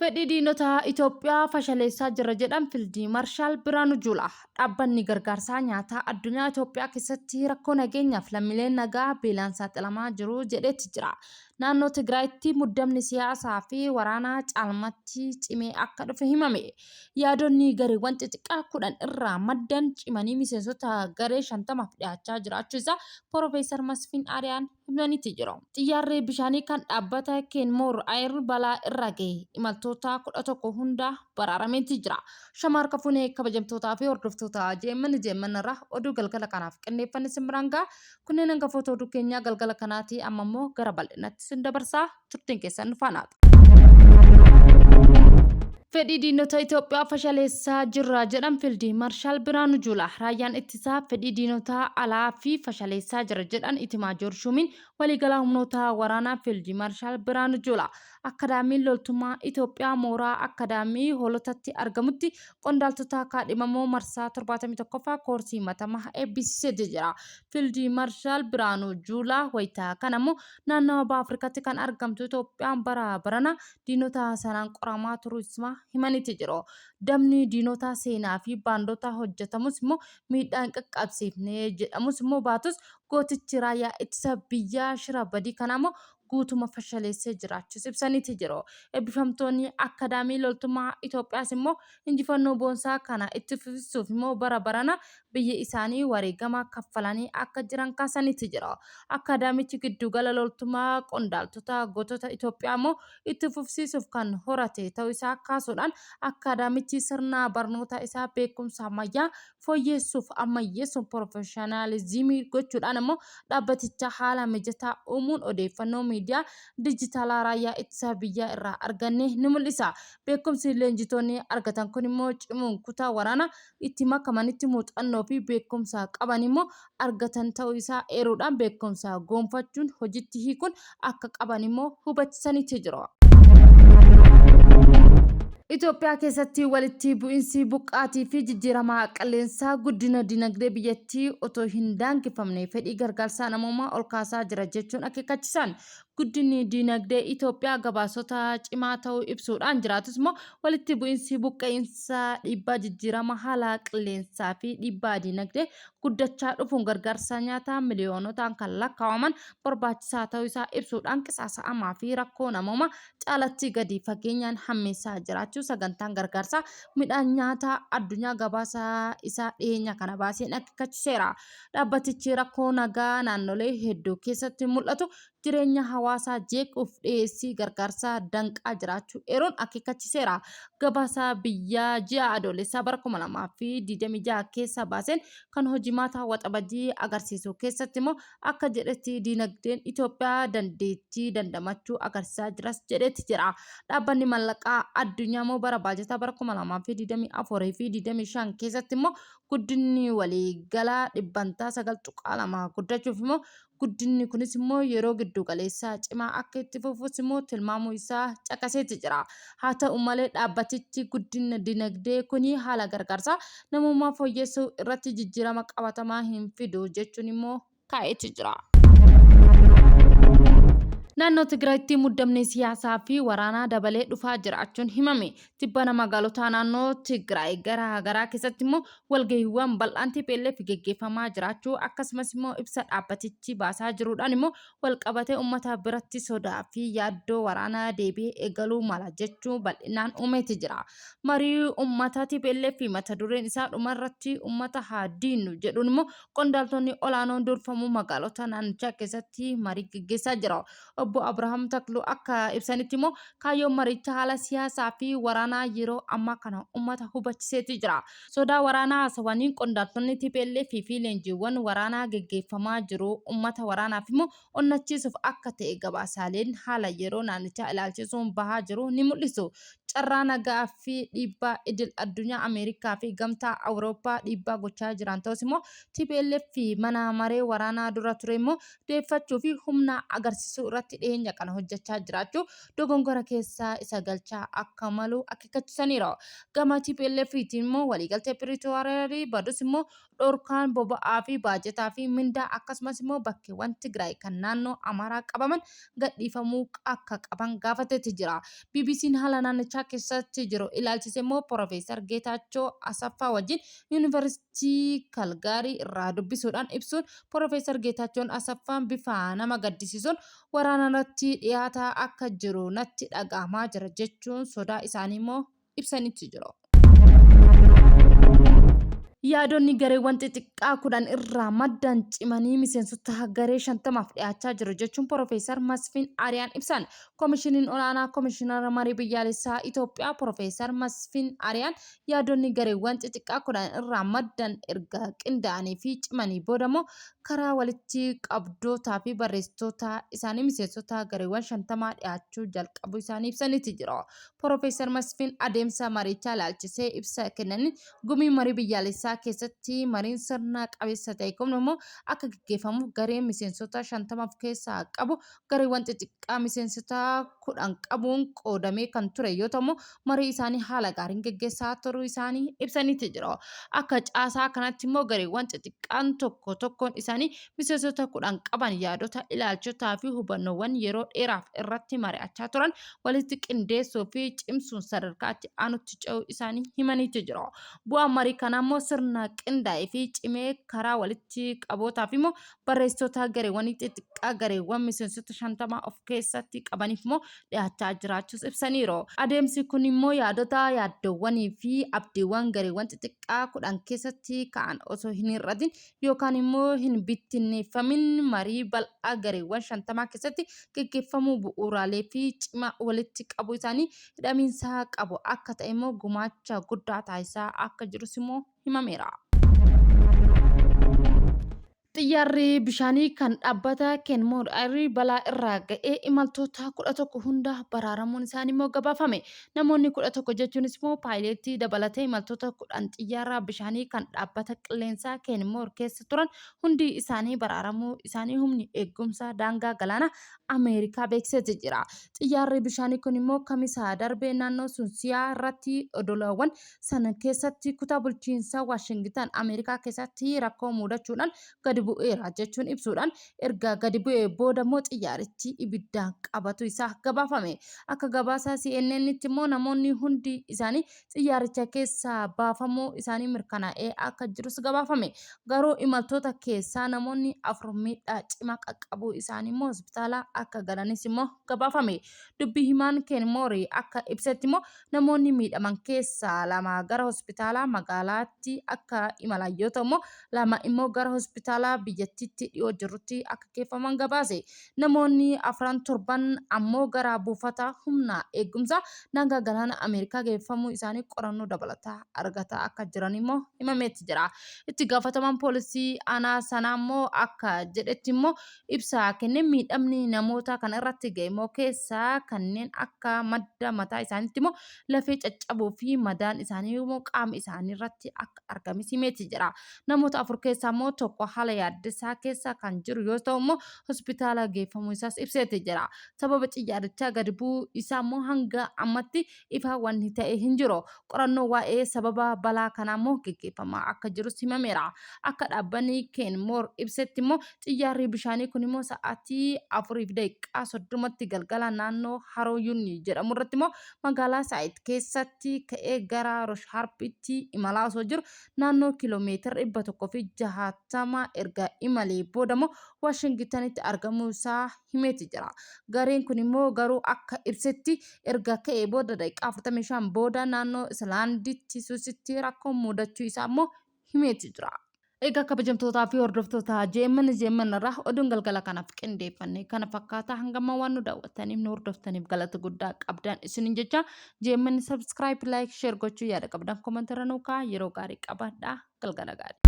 Fedhii diinota Itoophiyaa fashaleessaa jirra jedhan Fiildi Maarshaal Biraanuu Juulaa. Dhaabbanni gargaarsaa nyaataa addunyaa Itoophiyaa keessatti rakkoo nageenyaaf lammiileen nagaa beelaan saaxilamaa jiru jedheeti jira. Naannoo Tigraayitti muddamni siyaasaa fi waraanaa caalmatti cimee akka dhufe himame. Yaadonni gareewwan xixiqqaa 10 irraa maddan cimanii miseensota garee 50f dhiyaachaa jiraachuu isaa Piroofeesar Masfin Ariyaan himaniiti jiru. Xiyyaarri bishaanii kan dhaabbata Kenmore Air balaa irra gahe imaltoota 11 hunda baraarameeti jira. Shamaarka fuunee kabajamtootaa fi hordoftoota JMN JMN irraa oduu galgala kanaaf qindeeffanne isin biraan gaha. Kunneen hangafoota oduu keenyaa galgala kanaati amma immoo gara bal'inatti isin dabarsaa turtiin keessan nu faana. Fedhii diinota Itoophiyaa fashaleessaa jirra jedhan Fiildi Maarshaal Biraanuu Juulaa. Raayyaan ittisaa fedhii diinotaa alaa fi fashaleessaa jira jedhan Itimaajoor Shuumiin waliigalaa humnoota waraanaa Fiildi Maarshaal Biraanuu Juulaa. Akkadaamiin loltummaa Itoophiyaa mooraa Akkadaamii Hoolotatti argamutti qondaaltota kaadhimamoo marsaa 71ffaa koorsii matamaa eebbisiisee jira. Fiildi Maarshaal Biraanuu Juulaa wayita kana immoo Naannawa Baha Afrikaatti kan argamtu Itoophiyaan bara barana diinota sanaan qoramaa turuu ismaa himaniiti jiru. Dabni diinota seenaa fi baandota hojjetamus immoo miidhaa hin qaqqabsiifne jedhamus immoo baatus gootichi raayyaa ittisa biyyaa shira badii kanaa immoo guutuma fashaleessee jiraachuus ibsaniiti jiru. Eebbifamtoonni Akkadaamii Loltummaa Itoophiyaas immoo Injifannoo boonsaa kana itti fufisuuf immoo bara barana biyya isaanii wareegama kaffalanii akka jiran kaasaniiti jiru. Akkaadaamichi giddugala loltummaa qondaaltota gootota Itoophiyaa immoo itti fufsiisuuf kan horate ta'uu isaa kaasuudhaan akkaadaamichi sirna barnoota isaa beekumsa ammayyaa fooyyeessuuf ammayyeessuun porofeshanaalizimii gochuudhaan immoo dhaabbaticha haala mijataa uumuun odeeffannoo miidiyaa dijitaalaa raayyaa ittisa biyyaa irraa arganne ni mul'isa. Beekumsi leenjitoonni argatan kun immoo cimuun kutaa waraanaa itti makamanitti muuxannoo fi beekumsa qaban immoo argatan ta'uu isaa eeruudhaan beekumsa goonfachuun hojitti hiikuun akka qaban immoo hubachisaniiti jiru. Itoophiyaa keessatti walitti bu'insi buqqaatii fi jijjiirama qilleensaa guddina dinagdee biyyattii otoo hin daangeffamne fedhii gargaarsaa namoomaa ol kaasaa jira jechuun akeekkachiisan. Guddinni dinagdee Itoophiyaa gabaasota cimaa ta'uu ibsuudhaan jiraatus immoo walitti bu'insi buqqa'insa dhiibbaa jijjiirama haala qilleensaa fi dhiibbaa dinagdee guddachaa dhufuun gargaarsa nyaataa miliyoonotaan kan lakkaa'aman barbaachisaa ta'uu isaa ibsuudhaan qisaasa'amaa fi rakkoo namoomaa caalatti gadi fageenyaan hammeessaa jiraachuu sagantaan gargaarsaa midhaan nyaataa addunyaa gabaasa isaa dhiyeenya kana baaseen akeekkachiseera. Dhaabbatichi rakkoo nagaa naannolee hedduu keessatti mul'atu jireenya hawaasaa jeequuf dhiyeessii gargaarsaa danqaa jiraachuu eeruun akeekkachiseera. Gabaasa biyyaa ji'a Adoolessaa bara 2026 keessa baaseen kan hojimaata Waxabajjii agarsiisu keessatti immoo akka jedhetti diinagdeen Itoophiyaa dandeettii dandamachuu agarsiisaa jiras jedheeti jira. Dhaabbanni mallaqaa addunyaa immoo bara baajataa bara 2024 fi 25 keessatti immoo guddinni waliigalaa dhibbantaa 9.2 guddachuuf immoo Guddinni kunis immoo yeroo giddu galeessaa cimaa akka itti fufus immoo tilmaamuu isaa caqaseeti jira. Haa ta'u malee dhaabbatichi guddinna dinagdee kuni haala gargaarsaa namoomaa fooyyessuu irratti jijjiirama qabatamaa hin fidu jechuun immoo kaa'eeti jira. Naannoo Tigraayitti muddamni siyaasaa fi waraanaa dabalee dhufaa jiraachuun himame. Tibbana magaalota naannoo Tigraay garaa garaa keessatti immoo walgahiiwwan bal'aan tplf geggeeffamaa jiraachuu akkasumas immoo ibsa dhaabbatichi baasaa jiruudhaan immoo walqabatee uummata biratti sodaa fi yaaddoo waraanaa deebi'ee eegaluu mala jechuu bal'inaan uumeeti jira. Marii uummata tplf mata dureen isaa dhumarratti uummata haa diinnu jedhuun immoo qondaaltonni olaanoon durfamu magaalota naannichaa keessatti marii geggeessaa jira. Obbo Abrahaam Takluu akka ibsanitti immoo kaayyoon maricha haala siyaasaa fi waraanaa yeroo ammaa kana uummata hubachiseeti jira. Sodaa waraanaa haasawaniin qondaaltonni tplf fi leenjiiwwan waraanaa geggeeffamaa jiru uummata waraanaaf immoo onnachiisuuf akka ta'e gabaasaaleen haala yeroo naannichaa ilaalchisuun bahaa jiru ni mul'isu. Carraa nagaa fi dhiibbaa idil addunyaa Ameerikaa fi Gamtaa Awurooppaa dhiibbaa gochaa jiran ta'us immoo tplf mana maree waraanaa dura ture immoo deeffachuu fi humna agarsiisuu irratti dhiyeenya kana hojjechaa jiraachuu dogongora keessa isa galchaa akka malu akeekkachiisaniiru. Gama TPLFtiin immoo waliigaltee Piriitooriyaa badus immoo dhorkaan boba'aa fi baajataa fi mindaa akkasumas immoo bakkeewwan Tigraay kan naannoo Amaaraa qabaman gadhiifamuu akka qaban gaafateeti jira. BBC'n haala naannichaa keessatti jiru ilaalchise immoo Piroofeesar Geetaachoo Asaffaa wajjin Yuunivarsiitii Kalgaarii irraa dubbisuudhaan ibsuun Piroofeesar Geetaachoon Asaffaan bifa nama gaddisiisuun waraana irratti dhiyaataa akka jiru natti dhaga'amaa jira jechuun sodaa isaanii immoo ibsanitti jiru. Yaadonni gareewwan xixiqqaa 10 irraa maddan cimanii miseensota garee 50f dhiyaachaa jiru jechuun Porofeesar Masfin Ariyaan ibsan. Komishiniin Olaanaa Komishinara Marii Biyyaalessaa Itoophiyaa Porofeesar Masfin Ariyaan yaadonni gareewwan xixiqqaa 10 irraa maddan erga qindaa'anii fi cimanii booda immoo karaa walitti qabdootaa fi barreessitoota isaanii miseensota gareewwan 50 dhiyaachuu jalqabuu isaanii ibsaniiti jiru. Porofeesar Masfin adeemsa marichaa ilaalchisee ibsa kennaniin gumii marii biyyaalessaa keessatti mariin sirna qabeessa ta'e kun immoo akka gaggeeffamuuf gareen miseensota 50 of keessaa qabu gareewwan xixiqqaa miseensota 10 qabuun qoodamee kan ture yoo ta'u marii isaanii haala gaariin gaggeessaa turuu isaanii ibsaniiti jiru. Akka caasaa kanatti immoo gareewwan xixiqqaan tokko tokkoon isaanii miseensota 10 qaban yaadota, ilaalchotaa fi hubannoowwan yeroo dheeraaf irratti mari'achaa turan walitti qindeessuu fi cimsuun sadarkaa itti aanutti ce'uu isaanii himaniitu jiru. Bu'aan marii kanaa immoo sirna qindaa'ee fi cimee karaa walitti qabootaa fi immoo barreessitoota gareewwanii xixiqqaa gareewwan miseensota 50 of keessatti qabaniif immoo dhiyaachaa jiraachuus ibsaniiru. Adeemsi kun immoo yaadota, yaaddoowwanii fi abdiiwwan gareewwan xixiqqaa 10 keessatti ka'an osoo hin hir'atin yookaan immoo hin bittinneeffamin marii bal'aa gareewwan 50 keessatti geggeeffamuu bu'uuraalee fi cima walitti qabuu isaanii hidhamiinsa qabu akka ta'e immoo gumaacha guddaa taasisaa akka jirus immoo himameera. Xiyyaarri bishaanii kan dhaabbata Kenmore Air balaa irraa ga'ee imaltoota 11 hunda baraaramuun isaanii immoo gabaafame. Namoonni 11 jechuunis immoo paayileettii dabalatee imaltoota 10 xiyyaara bishaanii kan dhaabbata qilleensaa Kenmore keessa turan hundi isaanii baraaramuu isaanii humni eegumsa daangaa galaanaa Ameerikaa beeksiseeti jira. Xiyyaarri bishaanii kun immoo Kamisa darbe naannoo Sunsiyaa irratti odolawwan sana keessatti kutaa bulchiinsa Waashingitan Ameerikaa keessatti rakkoo muudachuudhaan gadi bu'eera jechuun ibsuudhaan erga gadi bu'ee booda immoo xiyyaarichi ibiddaan qabatu isaa gabaafame. Akka gabaasa CNN'tti immoo namoonni hundi isaanii xiyyaaricha keessaa baafamuu isaanii mirkanaa'ee akka jirus gabaafame. Garuu imaltoota keessaa namoonni afur miidhaa cimaa qaqqabuu isaanii immoo hospitaala akka galanis immoo gabaafame. Dubbi himaan Kenmoori akka ibsetti immoo Namoonni miidhaman keessaa lama gara hospitaalaa magaalaatti akka imalan yoo ta'u lama immoo gara hospitaalaa biyyattiitti dhiyoo jirutti akka geeffaman gabaase. Namoonni afran torban ammoo gara buufata humna eegumsaa daangaa galaana Ameerikaa geeffamuu isaanii qorannoo dabalataa argataa akka jiran immoo himameetti jira. Itti gaafatamaan poolisii aanaa sanaa immoo akka jedhetti immoo ibsa kenneen miidhamni namoota kana irratti ga'e immoo keessaa kanneen akka madda mataa isaaniitti immoo lafee caccabuu fi madaan isaanii immoo qaama isaanii irratti akka argames himeeti jira. Namoota afur keessaa immoo tokko haala yaaddessaa keessa kan jiru yoo ta'u immoo hospitaala geeffamuu isaas ibseeti jira. Sababa xiyyaarichaa gadi bu'uu isaa immoo hanga ammatti ifaa wanni ta'e hin jiru. Qorannoo waa'ee sababa balaa kanaa immoo geggeeffamaa akka jirus himameera. Akka dhaabbanni Kenmoor ibsetti immoo xiyyaarri bishaanii kun immoo sa'aatii 4:30tti galgala naannoo Haroo Yunni jedhamu irratti immoo magaalaa Saayit keessatti ka'ee gara Roshaarpitti imalaa osoo jiru naannoo kiiloomeetira 160 erga imalee booda immoo Waashingitanitti argamuu isaa himeeti jira. Gareen kun immoo garuu akka ibsetti erga ka'ee booda daqiiqaa 45 booda naannoo Islaanditti Suusitti rakkoon mudachuu isaa immoo himeeti jira. Egaa kabajamtootaa fi hordoftoota JMN JMN irraa oduun galgala kanaaf qindeeffanne kana fakkaata hangama waan nu daawwattaniif nu hordoftaniif galata guddaa qabdan isinin jecha JMN subscribe like share gochuu yaada qabdan komentarra nuu kaa'aa yeroo gaarii qabaadhaa galgala gaarii.